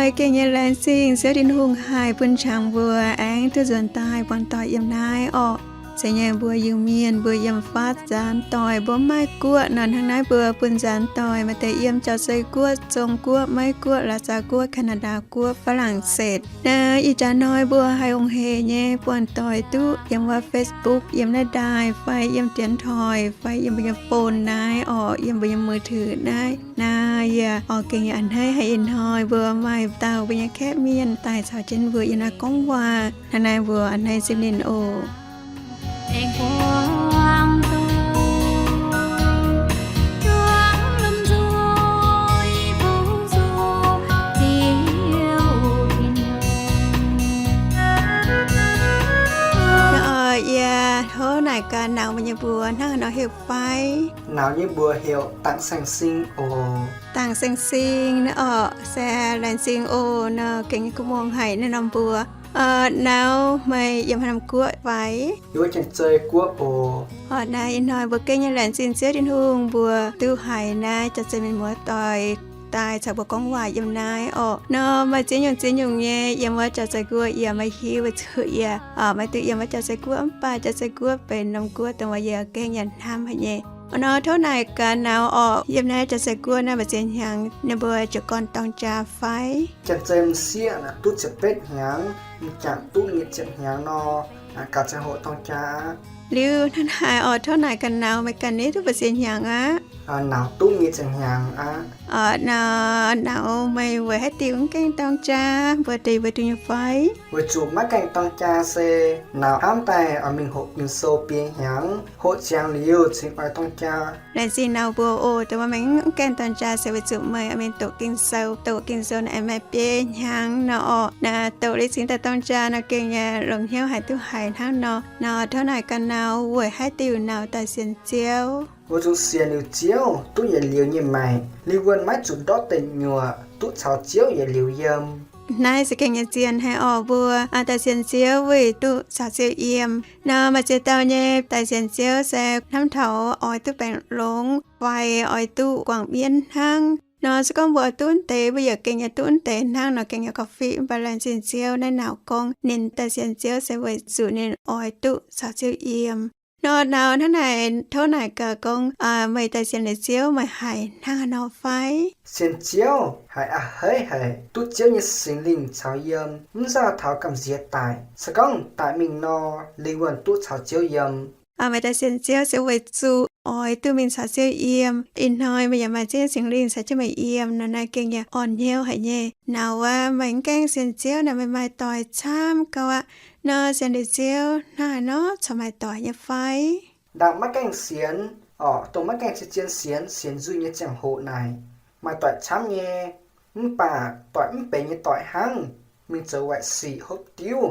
Gengh nyei laengz zingh Ziouv Tin-Hungh haih bun qangx mbuo aengx duqv nzuonx daaih buangh doic yiem naaiv orqc. Se nyei mbuo Iu-Mienh mbuo yiem faatv nzaanx doic mbuo maiv guoqv nor, hnangv naaiv mbuo bun nzaanx doic maaih deix yiem Jauv-Zei Guoqv, Zong Guoqv, Meiv Guoqv, Laac Zaax Guoqv, Canada Guoqv, Faa^laangc^setc. Naaiv ih jaax hnoi mbuo haih ongx hec nyei buangh doic duqv yiem wuov Facebook, yiem naaiv ndaaih, fai yiem dienx toic, fai yiem mbuo nyei phone naaiv orqc, yiem mbuo nyei มือถือ naaiv. Naaiv yie oix gengh a'hneiv haic ih hnoi mbuo maaih dauh mbuo nyei kaeqv mienh daaih caux jienv mbuo yiem naaiv gorngv waac. Hnangv naaiv mbuo a'hneiv zipv ninh oc. Naaiv oc, yie tov naaic gaax nauz meih nyei mbuox hnangv haaix nor heuc fai? Nauz nyei mbuox heuc Dangc Saeng Sing oc. Dangc Saeng Sing naaiv orqc, se laengz zingh oc nor, gengh nyei kuv muangx haic naaiv norm mbuox. Nauz, meih yiem haaix norm guoqv fai? Yiem wuov Janx-Zei Guoqv oc. Orqc, naaiv ih hnoi mbuo gengh nyei laengz zingh Ziouv Tin-Hungh mbuo duqv haiz naaiv Janx-Zei mienh muoz-doic daaih caux mbuo gorngv waac yiem naaiv orqc. Nor maaih ziex nyungc ziex nyungc nyei yiem wuov Janx-Zei Guoqv yie maiv hiuv, weic zuqc yie maiv duqv yiem wuov Janx-Zei Guoqv, mv baac Janx-Zei Guoqv benx norm guoqv dongh wuov yie gengh yaac hnamv haic nyei. Nor tov naaic gaax nauz orqc, yiem naaiv Janx-Zei Guoqv naaiv maaih ziex hnyangx ninh mbuo jiez gorn dorng jaa fai? Janx-Zei m'sieqv naaic duqv ziepc betv hnyangx, m'jangc duqv nyic ziepc hnyangx nor, gauh ziangh hoc dorng jaa aqv. Liuz hnangv naaic orqc, tov naaic gaax nauz, meih ganh ni duqv ba'ziex hnyangx aqv? Nauz duqv nyic ziepc hnyangx aqv. Orqc, nauz, meih weic haaix diuc mv gaengh dorng jaa mbuox deix mbuo duqv nyei fai? Weic zuqc maiv gaengh dorng jaa se nauz hnamv daaih oix mingh hoqc Ging-Sou biei hnyangx, hoqc ziangx liuz cingx oix dorng jaa. Laengz zingh nauz mbuox oc, dongh meih mv gaengh dorng jaa se weic zuqc meih oix mingh doqc Ging-Sou. Doqc Ging-Sou naaic maaih biei hnyangx nor orqc. Naaiv doqc liuz cingx daaih dorng jaa nor gengh yaac longc hnyouv haic duqv haiz hnangv nor. Nor tov naaic gaax nauz, weic haaix diuc nauz daaih sienx Ziouv? Weic zuqc sienx liuz Ziouv duqv yietc liuz nyei maengc, liuz wuonh maiv zuqc ndortv deic nyuoqc, duqv caux Ziouv yietc liuz yiem. Naaiv se gengh nyei zien haic orqc, mbuo daaih sienx Ziouv weic duqv caux Ziouv yiem. Nor maaih ziex dauh nyei daaih sienx Ziouv se hnamv taux oix duqv baengh longx fai oix duqv guangc mienv hnangv. Nor se gorngv mbuo oix duqv deix, mbuo yaac gengh nyei duqv deix hnangv nor gengh nyei gauh fih. Mv baac laengz zingh Ziouv naaiv nauz gorngv ninh daaih sienx Ziouv se weic zuqc ninh oix duqv caux Ziouv yiem. Nor nauz hnangv naaic, tov naaic gaax gorngv meih daaih sienx liuz Ziouv meih haiz hnangv haaix nor fai? Sienx Ziouv haiz a'hneiv haic, duqv Ziouv nyei Singx Lingh caux yiem, mv zaah taux gamh nziex daic. Se gorngv daic mingh nor, lingh wuonh duqv caux Ziouv yiem. Meih daaih sienx Ziouv se weic zuqc oix duqv mingh caux Ziouv yiem. Ih hnoi meih yaac maaih Ziouv nyei Singx Lingh caux jienv meih yiem nor, naaiv gengh yaac orn hnyouv haic nyei. Nauz aac, meih mv gaengh sienx Ziouv naaic meih maaih doic camv gauh aqv. Nor sienx liuz Ziouv hnangv haaix nor corc maaih doic nyei fai? Ndaangc maiv gaengh sienx orqc, dongh maiv gaengh zien-zien sienx, sienx nzuih nyei ziangh hoc naaic, maaih doic camv nyei. Mv baac doic mv benx nyei doic hnangv, mingh zoux waaic sic hopv diuv,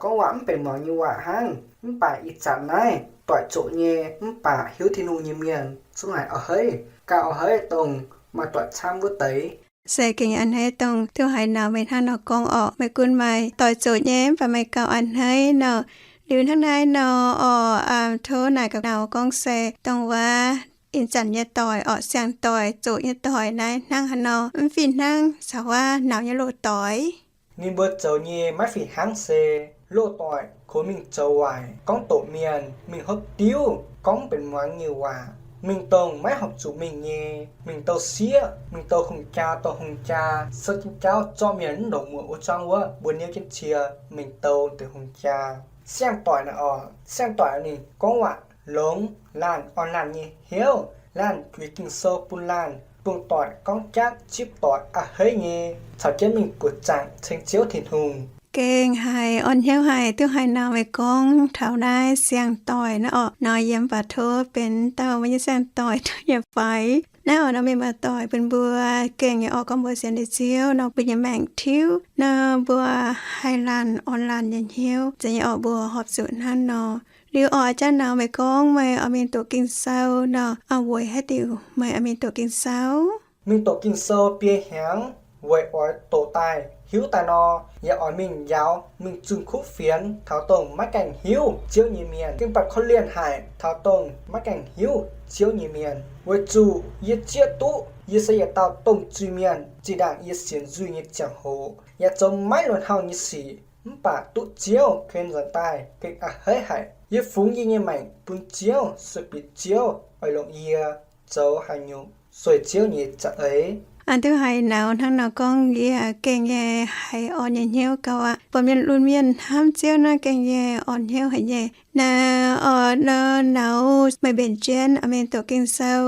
gorngv waac mv benx muangx nyei waac hnangv. Mv baac ih zanc naaiv doic zoqc nyei mv baac hiuv Tin-Hungh nyei mienh zungv haiz a'hneiv, gauh a'hneiv dongh maaih doic camv wuov deix. Se gengh a'hneiv dongh duqv haiz nauz meih hnangv nor gorngv orqc. Meih gunv maaih doic zoqc nyei mv baac meih gauh a'hneiv nor. Liuz hnangv naaiv nor orqc, tov naaic gaax nauz gorngv se dongh wuov ih zanc nyei doic orqc, siang-doic zoqc nyei doic naaiv hnangv haaix nor, mv fih hnangv caux wuov nauz nyei loz-doic. Ninh mbuo zoux nyei maiv fih hnangv se loz-doic kungx mingh zoux waaic, gorngv doqc mienh, mingh hopv diuv, gorngv mv benx muangx nyei waac, mingh dongh maiv horpc zuqc mingh nyei, mingh douh sieqv, mingh douh hungh jaa, douh hungh jaa, se jienv jauv zorqv mienh mv longc muoc wuov zungv wuov, mbuo niouv jienv cie mingh douh deix hungh jaa. Siang-doic naaic orqc, siang-doic ninh gorngv waac longx, laanh orn laanh nyei hnyouv, laanh juix Ging-Sou bun laanh, dongh doic gorngv jatv zipv doic a'hneiv nyei, caux jienv mingh buoqc zaangc ceng Ziouv Tin-Hungh. Gengh haiz orn hnyouv haic, duqv haiz nauz meih gorngv taux naaiv siang-doic naaiv orqc. Nor yie mv baac tov benx dauh mbuo nyei siang-doic duqv nyei fai? Naaiv orqc nor mienh muoz-doic bun mbuo gengh nyei orqc, gorngv mbuo sienx liuz Ziouv nor mbuo nyei maengc tiuv nor mbuo haih laanh orn laanh nyei hnyouv. Zeiz nyei orqc, mbuo horpc zuqc hnangv nor. Liuz orqc, jaav nauz meih gorngv meih oix mingh doqc Ging-Sou nor, weic haaix diuc meih oix mingh doqc Ging-Sou? Mingh doqc Ging-Sou biei hnyangx weic oix doqc daaih hiuv daaih nor, yaac oix mingh njaaux mingh zunh kuv fienx taux dongh maiv gaengh hiuv Ziouv nyei mienh, gengh baac korv-lienh haic taux dongh maiv gaengh hiuv Ziouv nyei mienh. Weic zuqc yie zieqv duqv yie se yietc dauh domh zuiz-mienh. Zinh ndaangc yie sienx nzuih nyei ziangh hoc yaac zoux maiv luonx hauh nyei sic, mv baac duqv Ziouv ken nzuonx daaih gengh a'hneiv haic. Yie fungx yie nyei maengc bun Ziouv se bieqc Ziouv oix longc yie zoux haaix nyungc sueih Ziouv nyei za'eix. Aa, duqv haiz nauz hnangv nor gorngv, yie gengh nyei haiz orn nyei hnyouv gauh aqv. Buatc mienh lunx mienh hnamv Ziouv naaiv gengh nyei orn hnyouv haic nyei. Naaiv oix nor nauz meih mbenc jienv oix mingh doqc Ging-Sou,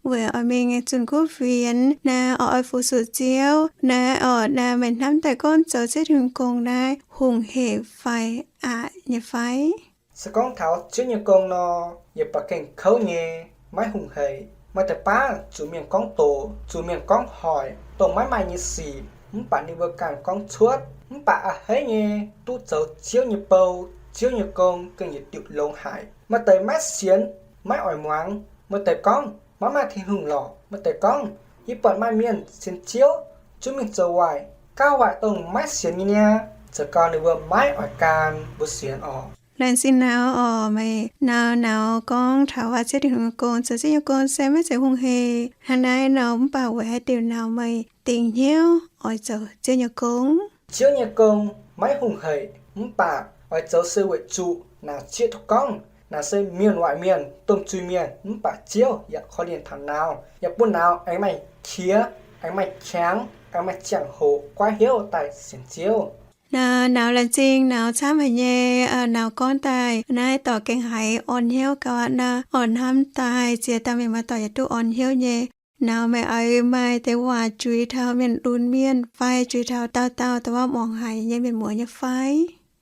weic oix mingh zunh kuv fienx, naaiv oix, oix fu-sux Ziouv, naaiv oix, naaiv meih hnamv daaih gorngv zoux Ziouv Tin-Hungh gong naaiv hungh hec fai aqc nyei fai? Se gorngv taux Ziouv nyei gong nor, yie buatc gengh kouv nyei, maiv hungh hec. Maaih deix baav zuqc mienh gorngv doqc, zuqc mienh gorngv hoic, dongh maiv maaih nyei sic, mv baac ninh mbuo ganh gorngv cuotv. Mv baac a'hneiv nyei, duqv zoux Ziouv nyei bou, Ziouv nyei gong gengh yietc diuc longx haic. Maaih deix maiv sienx, maiv oix muangx. Maaih deix gorngv, maiv maaih Tin-Hungh lorqc. Maaih deix gorngv, yie buatc maaih mienh sienx Ziouv zungv mingh zoux waaic, gauh waaic dongh maiv sienx nyei niaa. Zoux gau ninh mbuo maiv oix gan mbuo sienx orqc. Laengz zingh nauz orqc, meih nauz, nauz gorngv taux waac Ziouv Tin-Hungh nyei gong, zoux Ziouv nyei gong se maiv zeiz hungh hec hnangv naaiv nor, mv baac weic haaix diuc nauz meih dingc hnyouv oix zoux Ziouv nyei gong? Ziouv nyei gong maiv hungh hec, mv baac oix zoux se weic zuqc nauz zieqv duqv gorngv nauz se mienh waaic mienh, domh zuiz-mienh, mv baac Ziouv yaac korv-lienh taux nauz, yaac bun nauz aengx maaih qiex, aengx maaih qangx, aengx maaih ziangh hoc goiv hnyouv daaih sienx Ziouv. Nauz, nauz laengz zingh nauz camv haic nyei. Nauz gorngv daaih naaiv dorc gengh haiz orn hnyouv gauh aqv nor. Orqc, hnamv daaih ziex dauh mienh muoz-doic yaac duqv orn hnyouv nyei. Nauz meih oix maaih deix waac juix taux mienh lunx mienh fai juix taux dauh dauh dongh waac muangx haic nyei mienh muoz nyei fai?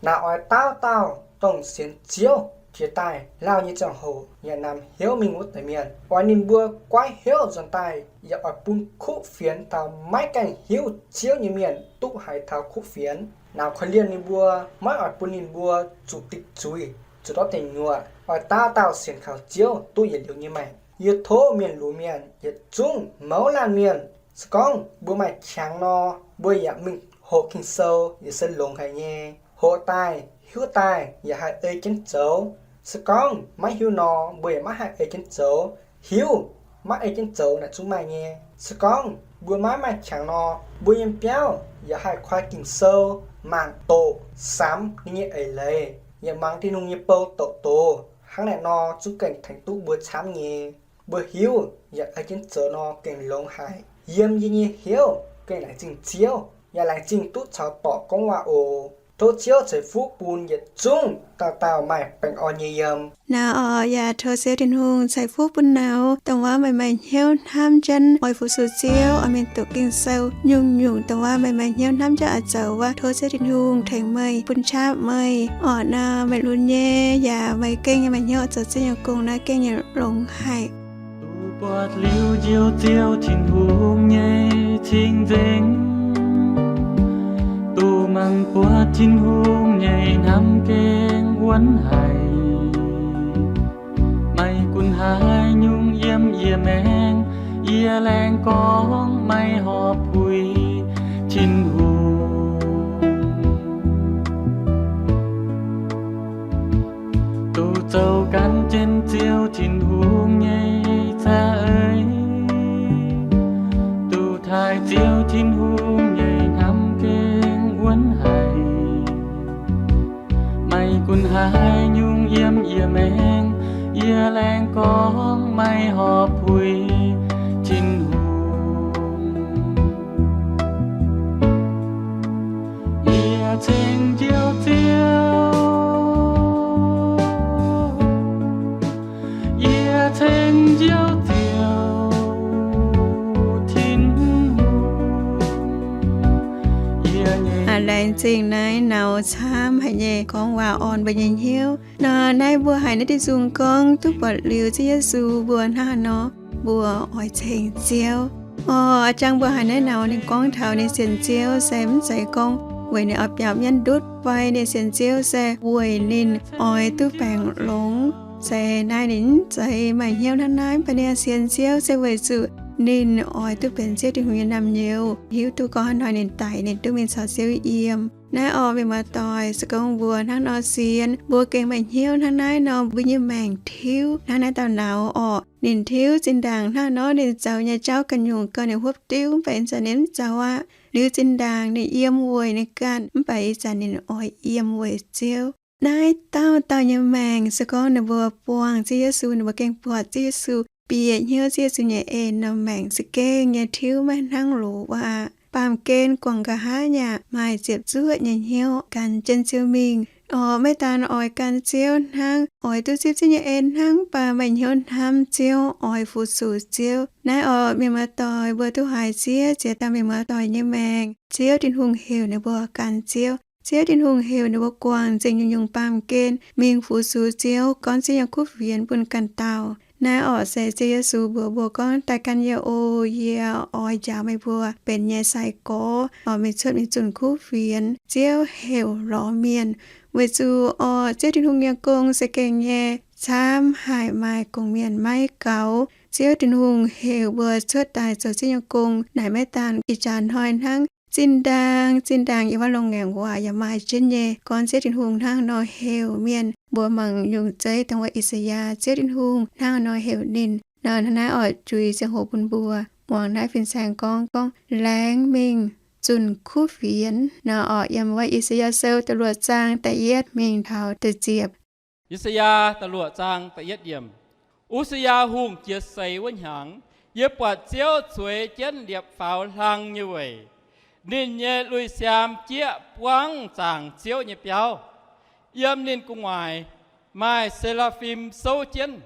Nauz oix dauh dauh dongh sienx Ziouv jiex daaih lauh nyei ziangh hoc yaac namx hnyouv mingh wuov deix mienh, oix ninh mbuo goiv hnyouv nzuonx daaih, yaac oix bun kuv fienx taux maiv gaengh hiuv Ziouv nyei mienh duqv haiz taux kuv fienx. Nauz korv-lienh ninh mbuo, maiv oix bun ninh mbuo zuqc dingc zuiz, zuqc ndortv deic nyuoqc. Oix dauh dauh sienx kaux Ziouv duqv yietc liuz nyei maengc. Yie tov mienh lunx mienh yietc zungv mouz laanh mienh, se gorngv mbuo maaih qangx nor, mbuo yaac mingh hoqc Ging-Sou yaac se longx haic nyei. Hoqc daaih, hiuv daaih yaac haih ei jienv zoux. Se gorngv maiv hiuv nor, mbuo yaac maiv haih ei jienv zoux. Hiuv maiv ei jienv zoux naaic zungv maaih nyei. Se gorngv mbuo maiv maaih qangx nor, mbuo nyei biauv yaac haih koi Ging-Sou mangc doqc samx ninh nyei eix leiz, yaac muangx Tin-Hungh nyei bou doqc doz. Hnangv naaic nor zungv gengh tengx duqv mbuo camv nyei. Mbuo hiuv yaac ei jienv zoux nor gengh longx haic. Yiem yie nyei hnyouv gengh laengz zingh Ziouv, yaac laengz zingh duqv caux dorc gorngv waac oc. Tov Ziouv ceix fuqv bun yietc zungv dauh dauh maaih baengh orn nyei yiem. Nauz oc, yaac tov Ziouv Tin-Hungh ceix fuqv bun nauz, dongh waac meih maaih hnyouv hnamv jienv oix fu-sux Ziouv, oix mingh doqc Ging-Sou, nyungc-nyungc dongh waac meih maaih hnyouv hnamv jienv oix zoux wuov, tov Ziouv Tin-Hungh tengx meih, bun qaqv meih. Orqc nauz, meih lunx nyei yaac meih gengh nyei maaih hnyouv oix zoux Ziouv nyei gong naaiv gengh nyei longx haic. Duqv buatc liuz Njoux Ziouv Tin-Hungh nyei cing-nzengc, duqv mangc buatc Tin-Hungh nyei hnamv gengh wuonv haic. Maiv gunv haaix nyungc yiem yie maengc, yie laengz gorngv maiv horpc puix Tin-Hungh. Duqv zoux gan jienv Ziouv Tin-Hungh nyei za'eix, duqv taaih Ziouv Tin-Hungh nyei hnamv gengh wuonv haic. Maiv gunv haaix nyungc yiem yie maengc, yie laengz gorngv maiv horpc puix Tin-Hungh. Yie ceng Njoux Ziouv, yie ceng Njoux Ziouv Tin-Hungh, yie nyei. Laengz zingh naaiv nauz camv haic nyei gorngv waac orn mbuo nyei hnyouv. Nor naaiv mbuo haiz naaiv diuh nzung gorngv duqv buatc liuz Ziouv Yesu mbuo hnangv haaix nor, mbuo oix ceng Ziouv. Orqc, jangx mbuo haiz naaiv nauz ninh gorngv taux ninh sienx Ziouv se mv zeiz gorngv weic ninh oix biaux mienv ndutv fai ninh sienx Ziouv se weic ninh oix duqv baengc longx. Se naaiv ninh mv zeiz maaih hnyouv hnangv naaiv, mv baac ninh sienx Ziouv se weic zuqc ninh oix duqv benx Ziouv Tin-Hungh nyei naamh nyouz, hiuv duqv gorngv haaix hnoi ninh daic, ninh duqv mingh caux Ziouv yiem. Naaiv orqc, mienh muoz-doic, se gorngv mbuo hnangv nor sienx, mbuo gengh maaih hnyouv hnangv naaiv nor, mbuo nyei maengc tiuv hnangv naaiv dauh nauz orqc. Ninh tiuv zinh ndaangc hnangv nor, ninh zoux nyei jauv ganh nyungc gauh ninh huopv diuv, mv baac ih zanc ninh mv zoux aqv. Liuz zinh ndaangc ninh yiem weic ninh ganh, mv baac ih zanc ninh oix yiem weic Ziouv. Naaiv dauh dauh nyei maengc, se gorngv ninh mbuo buangh Ziouv Yesu, ninh mbuo gengh buatc Ziouv Yesu, bieqc hnyouv Ziouv Yesu nyei en nor, maengc za'gengh nyei tiuv maiv hnangv loz wuov aqv. Baamh gen guangc nqa'haav yaac maaih ziepc zuoqv nyei hnyouv gan jienv Ziouv mingh. Orqc, maiv daan oix gan Ziouv hnangv, oix duqv zipv Ziouv nyei en hnangv, mv baac maaih hnyouv hnamv Ziouv, oix fu-sux Ziouv. Naaiv orqc, mienh muoz-doic, mbuo duqv haiz Ziouv ziex dauh mienh muoz-doic nyei maengc, Ziouv Tin-Hungh heuc ninh mbuo gan Ziouv. Ziouv Tin-Hungh heuc ninh mbuo guangc nzengc nyungc-nyungc baamh gen mingh fu-sux Ziouv, gorngv Ziouv nyei kuv fienx bun ganh dauh. Naaiv orqc, se Ziouv Yesu mbuox mbuo gorngv, daaih gan yie oc, yie oix njaaux meih mbuo benx nyei sai-gorx, oix mingh cuotv mingh zunh kuv fienx. Ziouv heuc lorz mienh. Weic zuqc orqc, Ziouv Tin-Hungh nyei gong se gengh nyei camv haic, maaih gong-mienh maiv gaux. Ziouv Tin-Hungh heuc mbuo cuotv daaih zoux Ziouv nyei gong naaic maiv daan ih jaax hnoi hnangv. Zinh ndaangc, zinh ndaangc yiem wuov Longx Ngaengc Waac yaac maaih jienv nyei, gorngv Ziouv Tin-Hungh hnangv nor heuc mienh. Mbuo mangc nyungc zeiv dongh wuov I^saa^yaa, Ziouv Tin-Hungh hnangv nor heuc ninh. Nor hnangv naaiv oix juix ziangh hoc bun mbuo muangx naaiv fin-saeng gorngv, gorngv, Laengz mingh zunh kuv fienx. Nor orqc, yiem wuov I^saa^yaa Sou da'luoqc zaang da'yietv mingh taux da'ziepc. I^saa^yaa da'luoqc zaang da'yietv yiemc. U^si^yaa Hungh jiex seix wuov hnyangx, yie buatc Ziouv zueiz jienv liepc faaux hlang nyei weic. Ninh nyei lui-siaam jieqv buangv zaangc Ziouv nyei biauv. Yiem ninh gu'nguaaic maaih se^laa^fim souv jienv.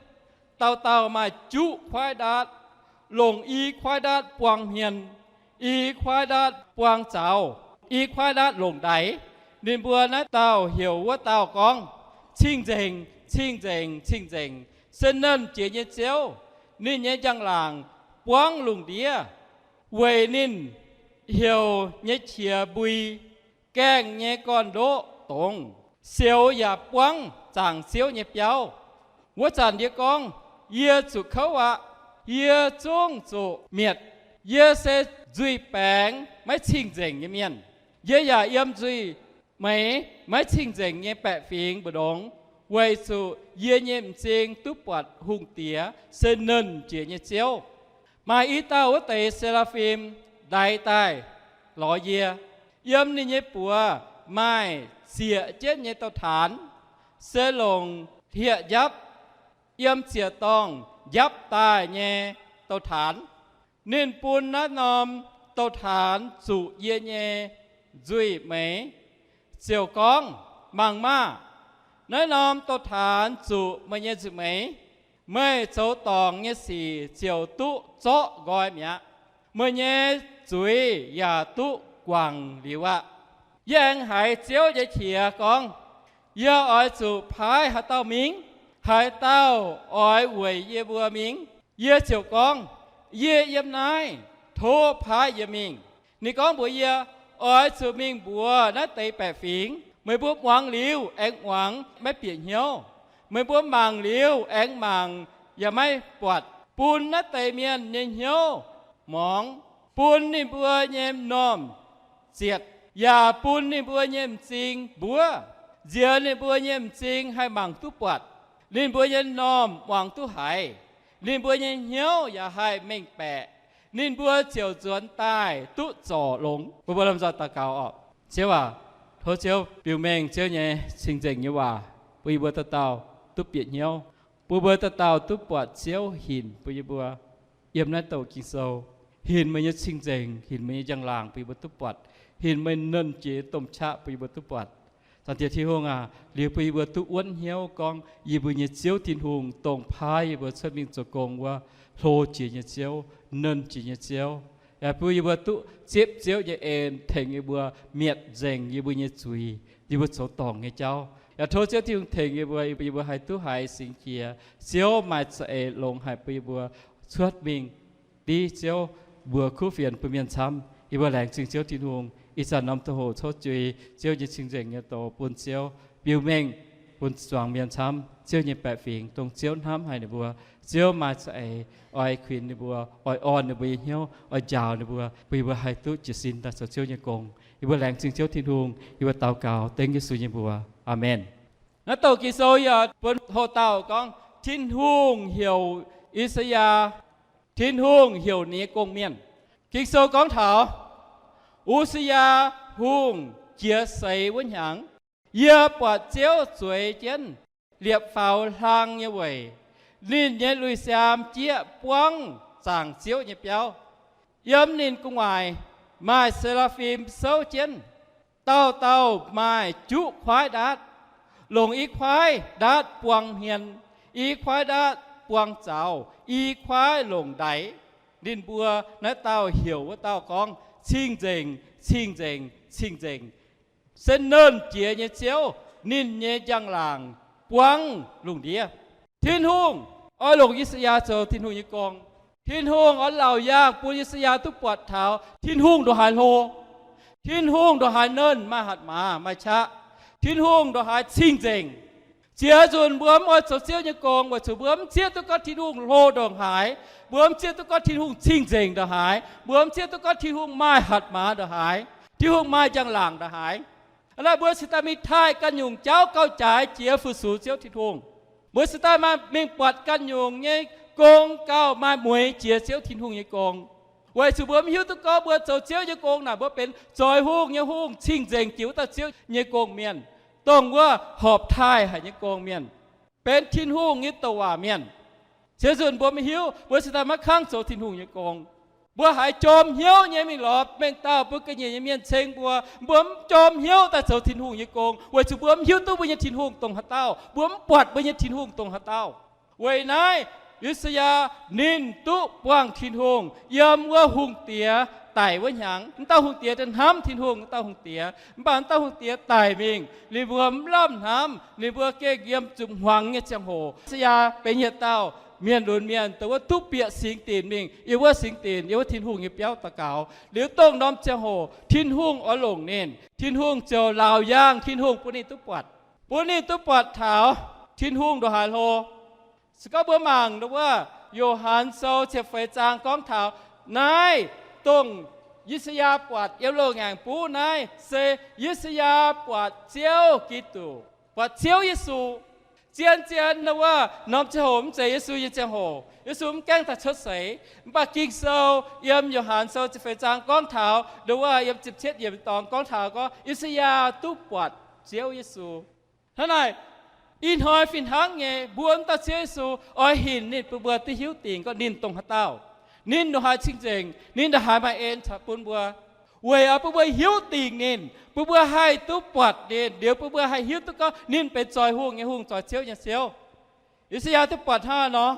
Dauh dauh maaih juqv kuaaiv ndaatv, longc i kuaaiv ndaatv buang hmien, i kuaaiv ndaatv buang zaux, i kuaaiv ndaatv longc ndaix. Ninh mbuo naaiv dauh heuc wuov dauh gorngv, Cing-nzengc, cing-nzengc, cing-nzengc, se Nernh Jiex nyei Ziouv. Ninh nyei njang-laangc buangv lungh ndiev. Weic ninh heuc nyei qiex mbui, gaengh nyei gorn-ndoqv dongz, sioux yaac buangv zaangc Ziouv nyei biauv. Wuov zanc yie gorngv, Yie zuqc kouv aqv. Yie zungv zuqc mietc. Yie se nzuih baengx maiv cing-nzengc nyei mienh. Yie yaac yiem nzuih meix maiv cing-nzengc nyei baeqc fingx mbu'ndongx, weic zuqc yie nyei m'zing duqv buatc Hungh Diex, se Nernh Jiex nyei Ziouv. Maaih i dauh wuov deix se^laa^fim ndaix daaih lorz yie. Yiem ninh nyei buoz maaih zieqc jienv nyei dou-taanx, se longc hlieqv-njapv yiem ziec-dorngh njapv daaih nyei dou-taanx. Ninh bun naaiv norm dou-taanx zuqc yie nyei nzuih meix, ziouc gorngv, Mangc maah! Naaiv norm dou-taanx zuqc meih nyei nzuih meix. Meih zoux dorngc nyei sic ziouc duqv zorqv nqoi mi'aqv. Meih nyei zuiz yaac duqv guangc liuz aqv. Yie aengx haiz Ziouv nyei qiex gorngv, Yie oix zuqc paaiv haaix dauh mingh? Haaix dauh oix weic yie mbuo mingh? Yie ziouc gorngv, Yie yiem naaiv. Tov paaiv yie mingh. Ninh gorngv mbuox yie, Oix zuqc mingh mbuox naaiv deix baeqc fingx, Meih mbuo muangx liuz aengx muangx, maiv bieqc hnyouv. Meih mbuo mangc liuz aengx mangc, yaac maiv buatc. Bun naaiv deix mienh nyei hnyouv morngx, bun ninh mbuo nyei m'normh zietc, yaac bun ninh mbuo nyei m'zing mbuov. Nziex ninh mbuo nyei m'zing haih mangc duqv buatc, ninh mbuo nyei m'normh muangx duqv haiz, ninh mbuo nyei hnyouv yaac haih mengh baeqc, ninh mbuo ziouc nzuonx daaih duqv zorc longx. Mbuo, mbuo lomh nzoih daux gaux oc. Ziouv aac, tov Ziouv biux mengh Ziouv nyei cing-nzengc nyei waac bun yie mbuo dauh dauh duqv bieqc hnyouv, bun mbuo dauh dauh duqv buatc Ziouv hinc bun yie mbuo. Yiem naaiv douc Ging-Sou, hinc meih nyei cing-nzengc, hinc meih nyei njang-laangc bun yie mbuo duqv buatc, hinc meih Nernh Jiex domh qaqv bun yie mbuo duqv buatc. Zaangc Diex Tin-Hungh aac, liuz bun yie mbuo duqv wuonv hnyouv gorngv yie mbuo nyei Ziouv Tin-Hungh, dongh paaiv yie mbuo cuotv mingh zoux gong wuov, hlo jiex nyei Ziouv, Nernh Jiex nyei Ziouv. Yaac bun yie mbuo duqv zipv Ziouv nyei en tengx yie mbuo mietc nzengc yie mbuo nyei zuiz, yie mbuo zoux dorngc nyei jauv. Yaac tov Ziouv Tin-Hungh tengx yie mbuo, yie mbuo haih duqv haiz Singx Qiex. Ziouv maaih za'eix longx haic bun yie mbuo cuotv mingh div Ziouv mbuox kuv fienx bun mienh camv. Yie mbuo laengz zingh Ziouv Tin-Hungh. Ih zanc norm ziangh hoc cov juiz Ziouv nyei cing-nzengc nyei doz bun Ziouv biux mengh. bun zuangx mienh camv Ziouv nyei baeqc fingx, dongh Ziouv hnamv haic ninh mbuo. Ziouv maaih za'eix oix kuinx ninh mbuo, oix orn ninh mbuo nyei hnyouv, oix njaaux ninh mbuo, bun ninh mbuo haih duqv jiez sin daaih zoux Ziouv nyei gong. Yie mbuo laengz zingh Ziouv Tin-Hungh. Yie mbuo daux gaux dengv Yesu nyei mbuox. Aamen. Naaiv douc Ging-Sou yaac bun hoc dauh gorngv Tin-Hungh heuc I^saa^yaa, Tin-Hungh heuc ninh nyei gong-mienh. Ging-Sou gorngv taux, U^saa^yaa Hungh jiex seix wuov hnyangx, yie buatc Ziouv zueiz jienv liepc faaux hlang nyei weic. Ninh nyei lui-siaam jieqv buangv zaangc Ziouv nyei biauv. Yiem ninh gu'nguaaic maaih se^laa^fim souv jienv. Dauh dauh maaih juqv kuaaiv ndaatv. Longc i kuaaiv ndaatv buang hmien, i kuaaiv ndaatv buang zaux, i kuaaiv longc ndaix. Ninh mbuo, naaiv dauh heuc wuov dauh gorngv, Cing-nzengc, cing-nzengc, cing-nzengc, se Nernh Jiex nyei Ziouv. Ninh nyei njang-laangc buangv lungh ndiev. Tin-Hungh oix longc I^saa^yaa zoux Tin-Hungh nyei gong. Tin-Hungh oix laauc yaangh bun I^saa^yaa duqv buatc taux Tin-Hungh ndongc haaix hlo. Tin-Hungh ndongc haaix nernh, maaih hatc maaz maaih qaqv. Tin-Hungh ndongc haaix cing-nzengc. Ziex nzunc mbuo mv oix zoux Ziouv nyei gong weic zuqc mbuo mv zieqv duqv gorngv Tin-Hungh hlo ndongc haaix. Mbuo mv zieqv duqv gorngv Tin-Hungh cing-nzengc ndongc haaix. Mbuo mv zieqv duqv gorngv Tin-Hungh maaih hatc maaz ndongc haaix, Tin-Hungh maaih njang-laangc ndongc haaix. Aa, mbuo cingx daaih mingh taaih ganh nyungc jauv gauh jaaix jiex fu-sux Ziouv Tin-Hungh. Mbuo cingx daaih maaih mingh buatc ganh nyungc nyei gong gauh maaih mueiz jiex Ziouv Tin-Hungh nyei gong. Weic zuqc mbuo mv hiuv duqv gorngv mbuo zoux Ziouv nyei gong naaic mbuo benx zoix hungh nyei hungh, cing-nzengc jiex wuov dauh Ziouv nyei gong-mienh, dongh wuov horpc taaih haic nyei gong-mienh, benx Tin-Hungh nyei douc waac mienh. Ziex nzunc mbuo maiv hiuv, mbuo cingx daaih maiv kangv zoux Tin-Hungh nyei gong. Mbuo haiz jorm hnyouv nyei mingh lorz mengh dauh mbuo ga'nyiec nyei mienh ceng mbuo, mbuo mv jorm hnyouv daaih zoux Tin-Hungh nyei gong, weic zuqc mbuo mv hiuv duqv mbuo nyei Tin-Hungh dongh haaix dauh, mbuo mv buatc mbuo nyei Tin-Hungh dongh haaix dauh. Weic naaiv, I^saa^yaa ninh duqv buangh Tin-Hungh yiem wuov hungh diex daic wuov hnyangx. Mv dauh hungh diex daaih hnamv Tin-Hungh, mv dauh hungh diex, mv baac mv dauh hungh diex daic mingh, ninh mbuo mv lamh hnamv, ninh mbuo gengh yiem zuqc hmuangx nyei ziangh hoc. I^saa^yaa benx yietc dauh mienh lunx mienh, dongh wuov duqv bieqc singx dinc mingh, yiem wuov singx dinc, yiem wuov Tin-Hungh nyei biauv daux gaux. Liuz dongh norm ziangh hoc Tin-Hungh oix longc ninh, Tin-Hungh ziouc laauc yaangh Tin-Hungh bun ninh duqv buatc, bun ninh duqv buatc taux Tin-Hungh ndongc haaix hlo. Se gorngv mbuo mangc wuov Yo^han Sou ziepc feix zaang gorngv taux naaiv, dongh I^saa^yaa buatc yiem loz-ngaengc buv naaiv se I^saa^yaa buatc Ziouv Giduc, buatc Ziouv Yesu. Zien-zien wuov norm ziangh hoc mv zeiz Yesu nyei ziangh hoc. Yesu mv gaengh daaih cuotv seix. Mv baac Ging-Sou yiem Yo^han Sou ziepc feix zaang gorngv taux, wuov yiem ziepc cietv yiemc dorngx gorngv taux gorngv I^saa^yaa duqv buatc Ziouv Yesu. Hnangv naaic, ih hnoi fih hnangv nyei, mbuo mv dauh Ziouv Yesu oix hinc ninh bun mbuo duqv hiuv dingc gorngv ninh dongh haaix dauh, ninh ndongc haaix cing-nzengc, ninh ndongc haaix maaih en caux bun mbuo, weic oix bun mbuo hiuv dingc ninh, bun mbuo haih duqv buatc ninh, liuz bun mbuo haih hiuv duqv gorngv ninh benx zoih hungh nyei Hungh, zoih ziouv nyei Ziouv. I^saa^yaa duqv buatc hnangv nor,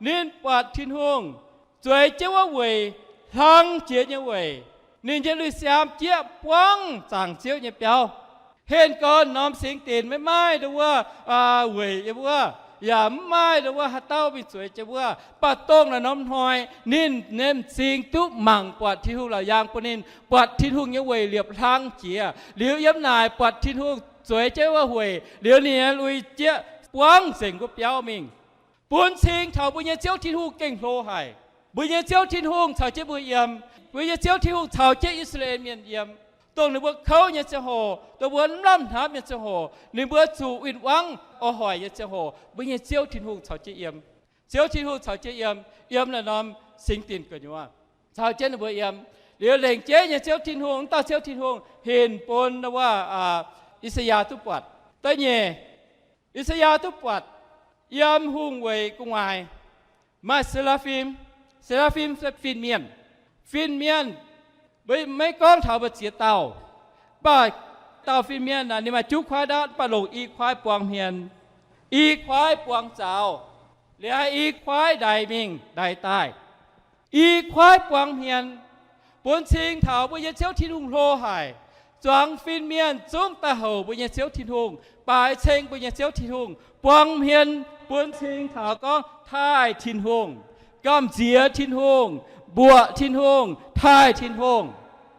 ninh buatc Tin-Hungh zueiz jienv wuov weic, hlang jiex nyei weic. Ninh nyei lui-siaam jieqv buangv zaangc Ziouv nyei biauv. Henh gorn norm singx dinc maiv maaih ndau wuov weic yiem wuov, yaac mv maaih ndau wuov haaix dauh mingh zueiz jienv wuov. Mv baac dongh naaiv norm hnoi ninh nyei m'zing duqv mangc buatc Tin-Hungh laauc yaangh bun ninh buatc Tin-Hungh nyei weic liepc hlang jiex. Liuz yiem naaic buatc Tin-Hungh zueiz jienv wuov weic, liuz ninh nyei lui jieqv buangv nzengc wuov biauv mingh. Bun cing taux mbuo nyei Ziouv Tin-Hungh gengh hlo haic. Mbuo nyei Ziouv Tin-Hungh caux jienv mbuo yiem. Mbuo nyei Ziouv Tin-Hungh caux jienv I^saa^laa^en Mienh yiem. Dongh ninh mbuo kouv nyei ziangh hoc, dongh mbuo mv lamh hnamv nyei ziangh hoc, ninh mbuo zuqc win-wangv orv hoic nyei ziangh hoc, mbuo nyei Ziouv Tin-Hungh caux jienv yiem. Ziouv Tin-Hungh caux jienv yiem, yiem naaiv norm singx dinc gu'nyuoz, caux jienv ninh mbuo yiem. Liuz lengc jeiv nyei Ziouv Tin-Hungh, wuov dauh Ziouv Tin-Hungh hinc bun wuov I^saa^yaa duqv buatc. Da'nyeic, I^saa^yaa duqv buatc yiem hungh weic gu'nguaaic maaih se^laa^fim. Se^laa^fim se fin-mienh. Fin-mienh, maiv gorngv taux mbu'ziex dauh, mv baac dauh fin-mienh aeqv, ninh maaih juqv kuaaiv ndaatv, mv baac longc i kuaaiv buang hmien, i kuaaiv buang zaux, liuz i kuaaiv ndaix mingh ndaix daaih, i kuaaiv buang hmien, bun cing taux mbuo nyei Ziouv Tin-Hungh hlo haic. Zuangx fin-mienh zungv daaih houc mbuo nyei Ziouv Tin-Hungh, baaix ceng mbuo nyei Ziouv Tin-Hungh, buang hmien, bun cing taux gorngv taaih Tin-Hungh, gamh nziex Tin-Hungh, mbuoqc Tin-Hungh, taaih Tin-Hungh.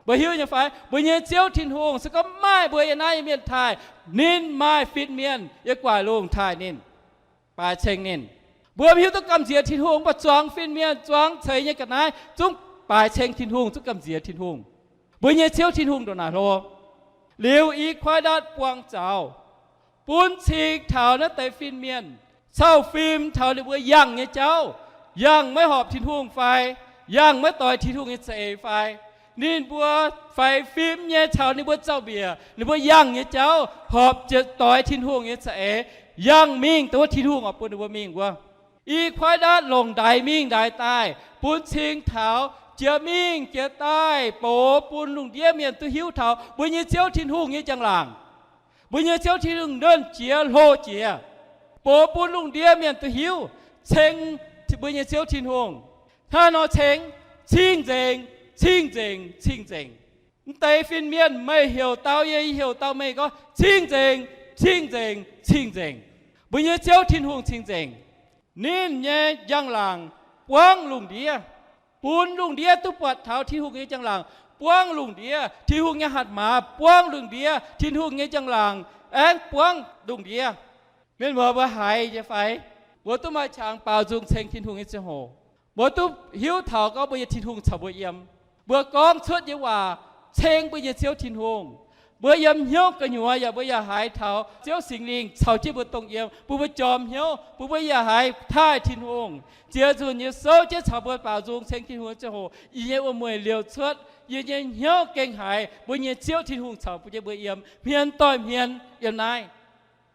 Mbuo hiuv nyei fai? Mbuo nyei Ziouv Tin-Hungh se gorngv maaih mbuo yiem naaiv nyei mienh taaih, ninh maaih fin-mienh yiem gu'nguaaic lungh taaih ninh, baaix ceng ninh. Mbuo mv hiuv duqv gamh nziex Tin-Hungh, mv baac zuangx fin-mienh, zuangx ceix nyei ga'naaiv zungv baaix ceng Tin-Hungh, zungv gamh nziex Tin-Hungh. Mbuo nyei Ziouv Tin-Hungh ndongc naaic hlo. Liuz i kuaaiv ndaatv buang zaux, bun cing taux naaiv deix fin-mienh cau fim taux ninh mbuo yangh nyei jauv, yangh maiv horpc Tin-Hungh fai, yangh maiv doix Tin-Hungh nyei za'eix fai. Ninh mbuo faix fim nyei caux ninh mbuo zaux-mbiec, ninh mbuo yangh nyei jauv horpc doix Tin-Hungh nyei za'eix, yangh mingh dongh wuov Tin-Hungh oix bun ninh mbuo mingh wuov. I kuaaiv ndaatv longc ndaix mingh ndaix daaih, bun cing taux jiex mingh jiex daaih, box bun lungh ndiev mienh duqv hiuv taux mbuo nyei Ziouv Tin-Hungh nyei njang-laangc. Mbuo nyei Ziouv Tin-Hungh nernh jiex hlo jiex, box bun lungh ndiev mienh duqv hiuv, ceng mbuo nyei Ziouv Tin-Hungh. Hnangv nor ceng, cing-nzengc, cing-nzengc, cing-nzengc. Mv deix fin-mienh meih heuc dau yie, yie heuc dau meih gorngv, cing-nzengc, cing-nzengc, cing-nzengc. Mbuo nyei Ziouv Tin-Hungh cing-nzengc. Ninh nyei njang-laangc buangv lungh ndiev, bun lungh ndiev duqv buatc taux Tin-Hungh nyei njang-laangc, buangv lungh ndiev Tin-Hungh nyei hatc maaz, buangv lungh ndiev Tin-Hungh nyei njang-laangc aengx buangv lungh ndiev. Mienh muoz, mbuo haiz nyei fai? Mbuo duqv maaih qangx baaux nzung ceng Tin-Hungh nyei ziangh hoc, mbuo duqv hiuv taux gorngv mbuo nyei Tin-Hungh caux mbuo yiem. Mbuo gorngv cuotv nyei waac ceng mbuo nyei Ziouv Tin-Hungh. Mbuo yiem hnyouv gu'nyuoz yaac mbuo yaac haiz taux Ziouv Singx Lingh caux jienv mbuo dongh yiem, bun mbuo jorm hnyouv, bun mbuo yaac haiz taaih Tin-Hungh. Ziex nzunc yie souv jienv caux mbuo baaux nzung ceng Tin-Hungh nyei ziangh hoc, yie nyei wuom-mueic liouc cuotv, yie nyei hnyouv gengh haiz mbuo nyei Ziouv Tin-Hungh caux mbuo jienv mbuo yiem, hmien doic hmienx yiem naaiv.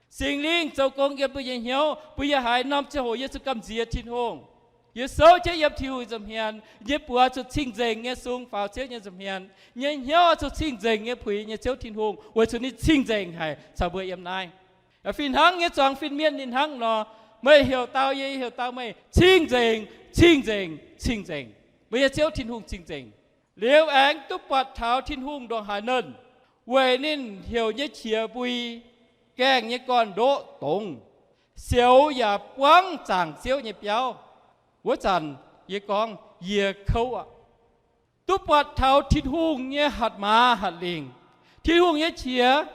Singx Lingh zoux gong yiem mbuo nyei hnyouv, mbuo yaac haiz norm ziangh hoc yie zuqc gamh nziex Tin-Hungh. Yie souv jienv yiem Tin-Hungh nza'hmien, yie nyei buoz zuqc cing-nzengc nyei sung faaux Ziouv nyei nza'hmien. Yie nyei hnyouv zuqc cing-nzengc nyei puix nyei Ziouv Tin-Hungh, weic zuqc ninh cing-nzengc haic caux mbuo yiem naaiv. Fih hnangv nyei zuangx fin-mienh ninh hnangv nor, meih heuc dau yie, yie heuc dau meih, cing-nzengc, cing-nzengc, cing-nzengc. Mbuo nyei Ziouv Tin-Hungh cing-nzengc. Liuz aengx duqv buatc taux Tin-Hungh ndongc haaix nernh, weic ninh heuc nyei qiex mbui, gaengh nyei gorn-ndoqv dongz, sioux yaac buangv zaangc Ziouv nyei biauv. Wuov zanc yie gorngv, yie kouv aqv. Duqv buatc taux Tin-Hungh nyei hatc maaz hatc lingc, Tin-Hungh nyei qiex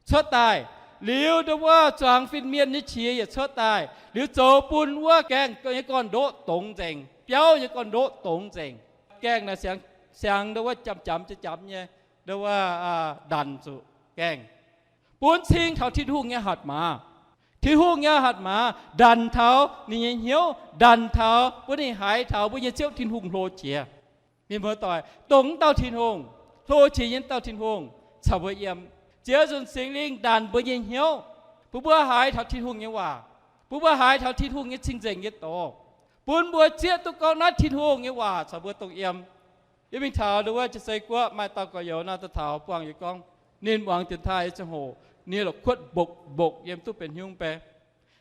cuotv daaih, liuz ndongc wuov zuangx fin-mienh nyei qiex yaac cuotv daaih, liuz zoux bun wuov gaengh nyei gorn-ndoqv dongz nzengc, biauv nyei gorn-ndoqv dongz nzengc. Gaengh naaic siangx, siangx ndongc wuov jamx jamx jamx nyei, ndongc wuov ndanc zuqc gaengh, bun cing taux Tin-Hungh nyei hatc maaz. Tin-Hungh nyei hatc maaz ndanc taux ninh nyei hnyouv, ndanc taux bun ninh haiz taux mbuo nyei Ziouv Tin-Hungh hlo jiex. Mienh muoz-doic, dongh wuov dauh Tin-Hungh, hlo jiex nyei dauh Tin-Hungh caux mbuo yiem. Ziex nzunc Singx Lingh ndanc mbuo nyei hnyouv, bun mbuo haiz taux Tin-Hungh nyei waac, bun mbuo haiz taux Tin-Hungh nyei cing-nzengc nyei doz, bun mbuo zieqv duqv gorngv naaiv Tin-Hungh nyei waac caux mbuo dongh yiem. Yie mingh taux ndongc wuov Jiu-Sey Guoqv maaih dauh gorx-youz nor, daaih taux buangh yie gorngv, ninh muangx dienx taaih nyei ziangh hoc, ninh la'kuotv mbokc mbokc yiem duqv benx hnyouv bei.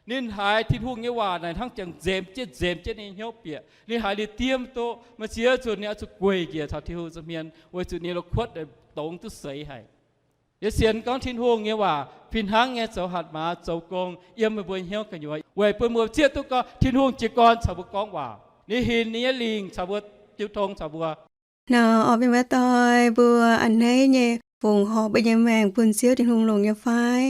Ninh haiz Tin-Hungh nyei waac naaic hnangv jangx nzemx jienv nzemx jienv ninh nyei hnyouv bieqc. Ninh haiz ninh diemv duqv, maaih ziex nzunc ninh oix zuqc gueic njiec taux Tin-Hungh nza'hmien, weic zuqc ninh la'kuotv dongz duqv seix haic. Yie sienx gorngv Tin-Hungh nyei waac fih hnangv nyei zoux hatc maaz zoux gong yiem meih mbuo hnyouv gu'nyuoz, weic bun mbuo zieqv duqv gorngv Tin-Hungh jiez gorn caux mbuo gorngv waac. Ninh hinc ninh nyei lingc caux mbuo, jiu tong caux mbuo. Nor, orqc, mienh muoz-doic, mbuo a'hneiv nyei fongc horc mbuo nyei maengc bun Ziouv Tin-Hungh longx nyei fai?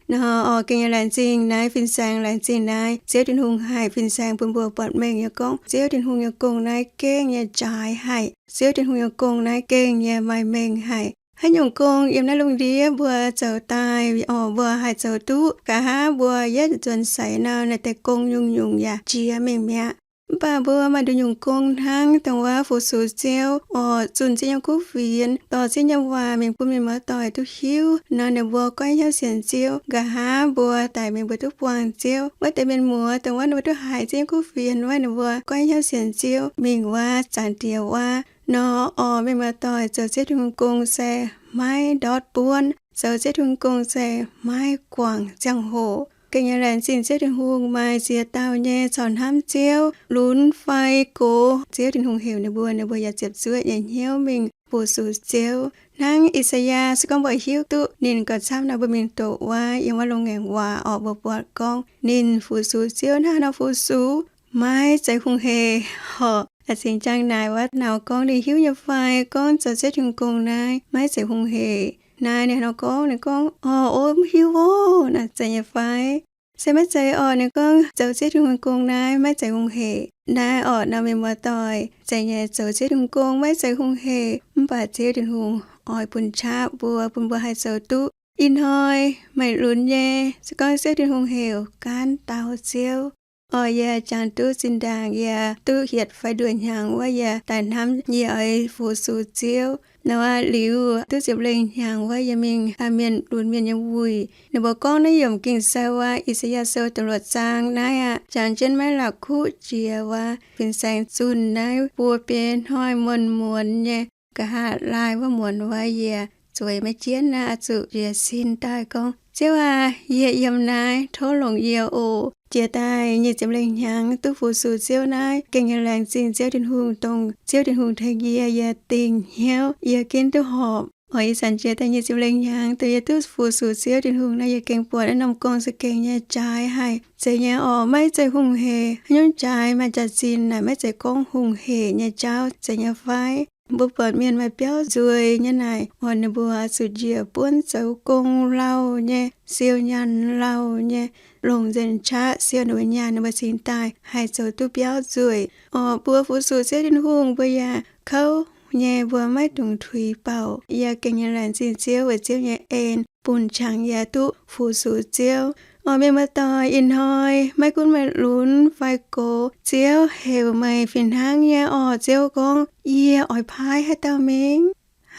Nor, orqc, gengh nyei laengz zingh naaiv fin-saeng, laengz zingh naaiv Ziouv Tin-Hungh haih fin-saeng bun mbuo buatc mengh nyei gorngv Ziouv Tin-Hungh nyei gong naaiv gengh nyei jaaix haic. Ziouv Tin-Hungh nyei gong naaiv gengh nyei maaih mengh haic. Haaix nyungc gong yiem naaiv lungh ndiev mbuo zoux daaih, orqc, mbuo haih zoux duqv. Nqa'haav mbuo yietv nzuonx seix nor, naaiv deix gong nyungc-nyungc yaac jiex mingh mi'aqv. Mv baac mbuo maaih nduqc nyungc gong hnangv dongh wuov fu-sux Ziouv, orqc, zunh Ziouv nyei kuv fienx, dorh Ziouv nyei waac mingh bun mienh muoz-doic duqv hiuv nor, ninh mbuo goiv hnyouv sienx Ziouv. Nqa'haav mbuo daic mingh mbuo duqv buangh Ziouv. Wuov deix mienh muoz dongh wuov ninh mbuo duqv haiz Ziouv nyei kuv fienx wuov, ninh mbuo goiv hnyouv sienx Ziouv mingh wuov Zaangc Diex wuov. Nor, orqc, mienh muoz-doic, zoux Ziouv Tin-Hungh gong se maiv ndortv buonv. Zoux Ziouv Tin-Hungh gong se maiv guangc ziangh hoc. Gengh nyei laengz zingh Ziouv Tin-Hungh maaih ziex dauh nyei caux hnamv Ziouv, lunx fai gox, Ziouv Tin-Hungh heuc ninh mbuo, ninh mbuo yaac ziepc zuoqv nyei hnyouv mingh fu-sux Ziouv. Hnangv I^saa^yaa se gorngv mbuo hiuv duqv ninh gauh camv nor, mbuo mingh doqc wuov yiem wuov Loz-Ngaengc Waac orqc, mbuo buatc gorngv ninh fu-sux Ziouv hnangv nor fu-sux, maiv zeiz hungh hec horqc. A'cingx jangx naaic wuov, nauz gorngv, Ninh hiuv nyei fai gorngv zoux Ziouv Tin-Hungh gong naaiv maiv zeiz hungh hec? Naaiv ninh nor gorngv, ninh gorngv, Orv, o, mv hiuv oc. Naaiv zeiz nyei fai? Se maiv zeiz orqc. Ninh gorngv, Zoux Ziouv Tin-Hungh gong naaiv maiv zeiz hungh hec. Naaiv orqc, nor mienh muoz-doic, zeiz nyei, zoux Ziouv Tin-Hungh gong maiv zeiz hungh hec, mv baac Ziouv Tin-Hungh oix bun qaqv mbuo, bun mbuo haih zoux duqv. Ih hnoi meih lunx nyei, se gorngv Ziouv Tin-Hungh heuc gaanv dau Ziouv. Orqc, yie jangx duqv zinh ndaangc yie duqv hietc fai nduoh hnyangx wuov, yie daaih hnamv yie oix fu-sux Ziouv. Nor liuz duqv ziepc lengh hnyangx wuov, yie mingh mienh lunx mienh nyei wuic. Ninh mbuo gorngv naaiv yiemc Ging-Sou wuov, I^saa^yaa Sou da'luoqc zaang naaiv aqv, jangx jienv maiv la'kuqv jiex wuov, fin-saeng zunh naaiv buo biei hnoi muonz muonz nyei, nqa'haav laai wuov muonz wuov, yie zueiz maiv jienv naaiv, oix zuqc jiez sin daaih gorngv, Ziouv aac, yie yiem naaiv, tov longc yie oc. Jiex daaih nyic ziepc lengh hnyangx duqv fu-sux Ziouv naaiv, gengh nyei laengz zingh Ziouv Tin-Hungh, dongh Ziouv Tin-Hungh tengx yie, yie dingc hnyouv yie ginv duqv horpc. Orqc, ih zanc jiex daaih nyic ziepc lengh hnyangx dongh yie duqv fu-sux Ziouv Tin-Hungh naaiv, yie gengh buatc naaiv norm gong za'gengh nyei jaaix haic. Zeiz nyei orqc, maiv zeiz hungh hec. Haaix nyungc jaaix maaih jaax-zinh naaic maiv zeiz gorngv hungh hec nyei jauv, zeiz nyei fai? Mbuo buatc mienh maaih biauv nzueic nyei naaic, orqc, ninh mbuo zuqc njiec buonv zoux gong lauh nyei, siou nyaanh lauh nyei, longc nzengc qaqv siou ninh mbuo nyaanh, ninh mbuo cingx daaih haih zoux duqv biauv nzueic. Orqc, mbuo fu-sux Ziouv Tin-Hungh mbuo yaac kouv nyei, mbuo maiv dungx tuix bouc. Yie gengh nyei laengz zingh Ziouv weic Ziouv nyei en bun qangx yie duqv fu-sux Ziouv. Orqc, mienh muoz-doic, ih hnoi maiv gunv meih lunx fai gox, Ziouv heuc meih fih hnangv nyei orqc. Ziouv gorngv, Yie oix paaiv haaix dauh mingh?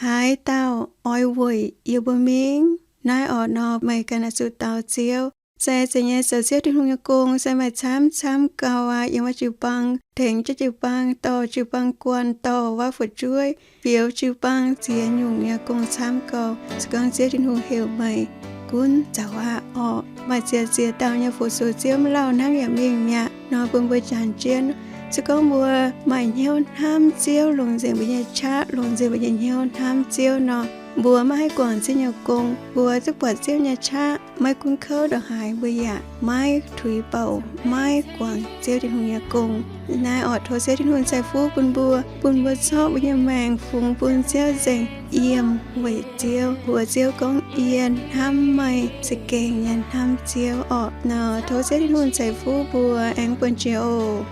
Haaix dauh oix weic yie mbuo mingh? Naaiv orqc nor meih ganh oix zuqc dau Ziouv. Se zeiz nyei zoux Ziouv Tin-Hungh nyei gong se maaih camv camv gau aqv. Yiem wuov jiu-baang tengx jienv jiu-baang dorh jiu-baang guanh dorh wuov fu'jueiv, fioux jiu-baang ziex nyungc nyei gong camv gau. Se gorngv Ziouv Tin-Hungh heuc meih, gunv zoux aqv orqc. Maaih ziex ziex dauh nyei fu-sux Ziouv mv lauh hnangv yaac mingh mi'aqv nor, bun mbuo jangx jienv. Se gorngv mbuo maaih hnyouv hnamv Ziouv, longc nzengc mbuo nyei qaqv, longc nzengc mbuo nyei hnyouv hnamv Ziouv nor, mbuo maiv haih guangc Ziouv nyei gong. Mbuo zungv buatc Ziouv nyei qaqv, maiv gunv kouv ndongc haaix, mbuo yaac maiv tuix bouc, maiv guangc Ziouv Tin-Hungh nyei gong. Naaiv orqc, tov Ziouv Tin-Hungh ceix fuqv bun mbuo, bun mbuo zorqv mbuo nyei maengc fungx bun Ziouv nzengc, yiem weic Ziouv, mbuox Ziouv gorngv, Yie hnamv meih, za'gengh yie hnamv Ziouv orqc. Nor tov Ziouv Tin-Hungh ceix fuqv mbuo, aengx bun jiex oc.